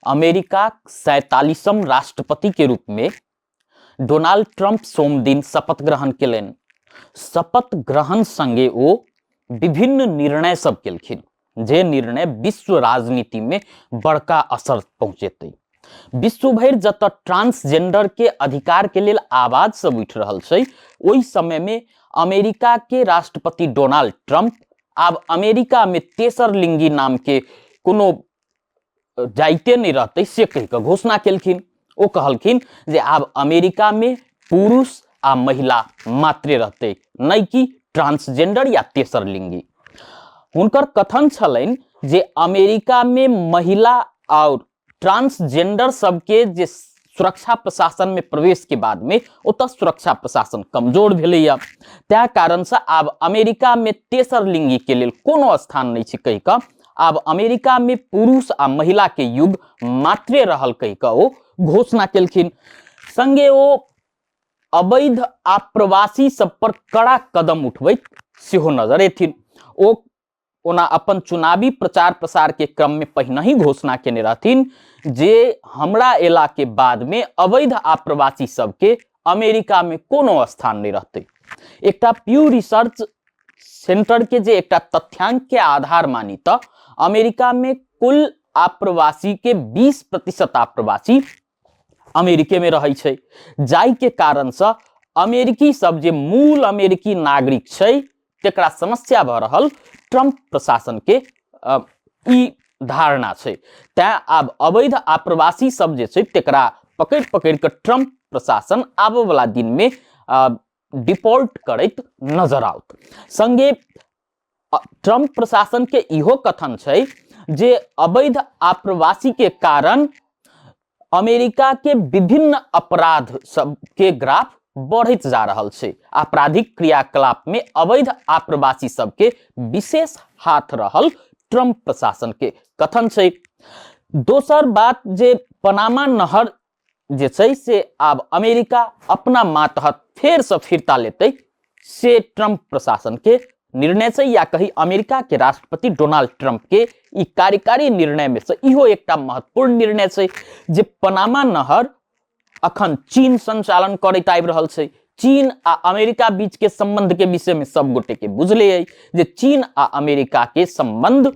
अमेरिकाक 47म राष्ट्रपति के रूप में डोनाल्ड ट्रंप सोमदिन शपथ ग्रहण केलनि। शपथ ग्रहण संगे ओ विभिन्न निर्णय सब केलखिन, जे निर्णय विश्व राजनीति में बड़का असर पहुंचेतै। विश्व भरि जतऽ ट्रांसजेंडर के अधिकार के लेल आवाज सब उठि रहल छै, ओहि समय में अमेरिका के राष्ट्रपति डोनाल्ड ट्रंप आब अमेरिका में तेसर लिंगी नाम के कोनो जाइते नहि रहतै से कहि कऽ घोषणा केलखिन। ओ कहलखिन जे आब अमेरिका में पुरुष आ महिला मात्रे रहतै, नहि कि ट्रांसजेंडर या तेसर लिंगी। हुनकर कथन छलनि जे अमेरिका में महिला और ट्रांसजेंडर सबके जे सुरक्षा प्रशासन में प्रवेश के बाद में ओतऽ सुरक्षा प्रशासन कमजोर भेलैया, तै कारण से आब अमेरिका में तेसर लिंगी के लेल कोनो स्थान नहीं छै कहि कऽ आब अमेरिका में पुरुष आ महिला के युग मात्रे रहल कहि कऽ ओ घोषणा केलखिन। संगे ओ अवैध आप्रवासी सब पर कड़ा कदम उठबैत सेहो नजर एथिन। ओ ओना अपन चुनावी प्रचार प्रसार के क्रम में पहिने ही घोषणा केने रहथिन जे हमरा एला के बाद में अवैध आप्रवासी सबके अमेरिका में कोनो स्थान नहीं रहतै। एकटा प्यू रिसर्च सेंटर के जे एकटा तथ्यांक के आधार मानी तऽ अमेरिका में कुल आप्रवासी के 20% आप्रवासी अमेरिके में रहै छै, जाहि के कारण से अमेरिकी सब जे मूल अमेरिकी नागरिक छै तेकरा समस्या भऽ रहल ट्रंप प्रशासन के ई धारणा छै। तैं आब अवैध आप्रवासी सब जे छै तेकरा पकड़ि पकड़ि कऽ ट्रंप प्रशासन आबऽ वाला दिन में डिपोर्ट करैत नजर आओत। संगे ट्रंप प्रशासन के इहो कथन छै जे अवैध आप्रवासी के कारण अमेरिका के विभिन्न अपराध सब के ग्राफ बढ़ैत जा रहल छै। आपराधिक क्रियाकलाप में अवैध आप्रवासी सबके विशेष हाथ रहल ट्रंप प्रशासन के कथन छै। दोसर बात जे पनामा नहर जे छै से आब अमेरिका अपना मातहत फेर से फिरता लेतै से ट्रंप प्रशासन के निर्णय छै, या कही अमेरिका के राष्ट्रपति डोनाल्ड ट्रंप के ई कार्यकारी निर्णय में से इहो एकटा महत्वपूर्ण निर्णय छै जे पनामा नहर अखन चीन संचालन करैत आबि रहल छै। चीन आ अमेरिका बीच के संबंध के विषय में सब गोटे के बुझले अइ जे चीन आ अमेरिका के संबंध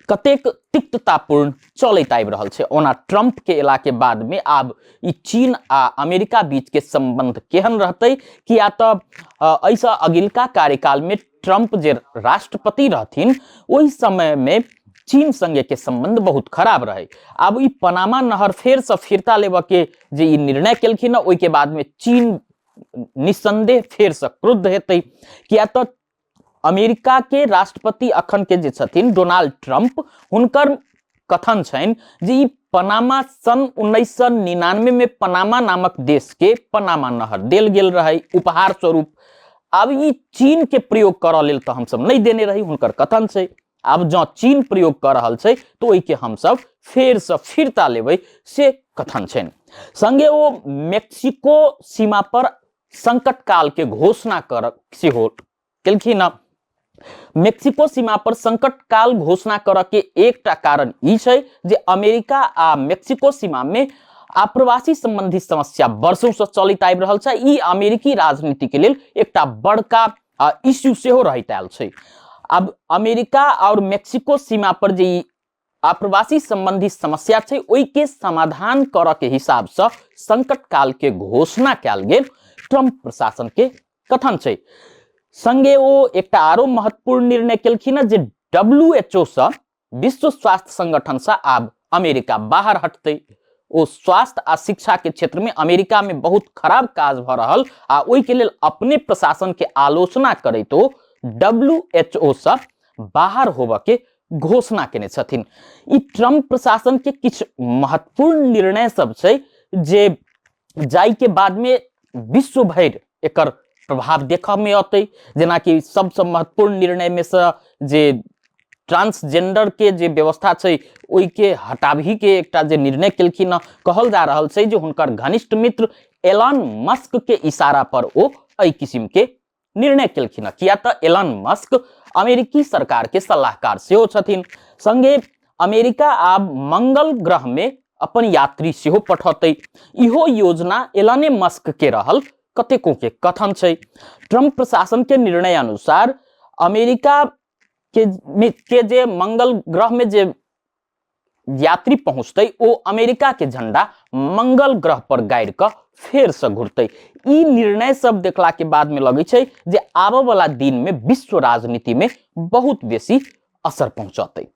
कतेक तिक्ततापूर्ण चलैत आबि रहल छै। ओना ट्रंप के एला के बाद में आब ई चीन आ अमेरिका बीच के संबंध केहन रहतै, किया तऽ एहिसँ अगिलका कार्यकाल में ट्रंप जे राष्ट्रपति रहथिन ओहि समय में चीन संगे के संबंध बहुत खराब रहे। आब ई पनामा नहर फेर से फिरता लेबऽ के जे ई निर्णय केलखिन ओहि के बाद में चीन निस्संदेह फेर से क्रुद्ध हेतै, किया तऽ अमेरिका के राष्ट्रपति अखन के जे छथिन डोनाल्ड ट्रंप, हुनकर कथन छनि जे ई पनामा सन 1999 में पनामा नामक देश के पनामा नहर देल गेल रहे उपहार स्वरूप। आब ई चीन के प्रयोग करऽ लेल तऽ हमसब नहि देने रही, हुनकर कथन छै। आब जँ चीन प्रयोग कऽ रहल छै तऽ ओहिके हमसब फेर से फिरता लेबै से कथन छनि। संगे ओ मेक्सिको सीमा पर संकट काल के घोषणा कर सेहो केलखिन। मेक्सिको सीमा पर संकट काल घोषणा करऽ के एकटा कारण ई छै जे अमेरिका आ मेक्सिको सीमा में आप्रवासी संबंधी समस्या वर्षों से चलैत आबि रहल छै। ई अमेरिकी राजनीति के लेल एकटा बड़का इश्यू सेहो रहैत आयल छै। आब अमेरिका और मेक्सिको सीमा पर जे ई आप्रवासी संबंधी समस्या छै ओहि के समाधान करऽ के हिसाब से संकट काल के घोषणा कयल गेल ट्रंप प्रशासन के कथन छै। संगे ओ एकटा आरो महत्वपूर्ण निर्णय केलखिन जे डब्ल्यू एच ओ से विश्व स्वास्थ्य संगठन से आब अमेरिका बाहर हटतै। ओ स्वास्थ्य आ शिक्षा के क्षेत्र में अमेरिका में बहुत खराब काज भऽ रहल आ ओहि के लेल अपने प्रशासन के आलोचना करैत ओ डब्ल्यू एच ओ से बाहर होबऽ के घोषणा केने छथिन। ई ट्रंप प्रशासन के किछु महत्वपूर्ण निर्णय सब छै जे जाहि के बाद में विश्व भरि एकर प्रभाव देखऽ में अतै। जेनाकि सबसँ महत्वपूर्ण निर्णय में से जे ट्रांसजेंडर के जे व्यवस्था छै ओहि के हटाबही के एकटा जे निर्णय केलखिन हँ, कहल जा रहल छै जे हुनकर घनिष्ठ मित्र एलन मस्क के इशारा पर ओ एहि किसिम के निर्णय केलखिन हँ, किया तऽ एलन मस्क अमेरिकी सरकार के सलाहकार सेहो छथिन। संगे अमेरिका आब मंगल ग्रह में अपन यात्री सेहो पठौतै। इहो योजना एलने मस्क के रहल कतेको के कथन छै। ट्रंप प्रशासन के निर्णय अनुसार अमेरिका के के जे मंगल ग्रह में जे यात्री पहुंचतै ओ अमेरिका के झंडा मंगल ग्रह पर गाड़ि कऽ फेर से घुरतै। ई निर्णय सब देखला के बाद में लगै छै जे आबऽ वाला दिन में विश्व राजनीति में बहुत बेसी असर पहुंचतै।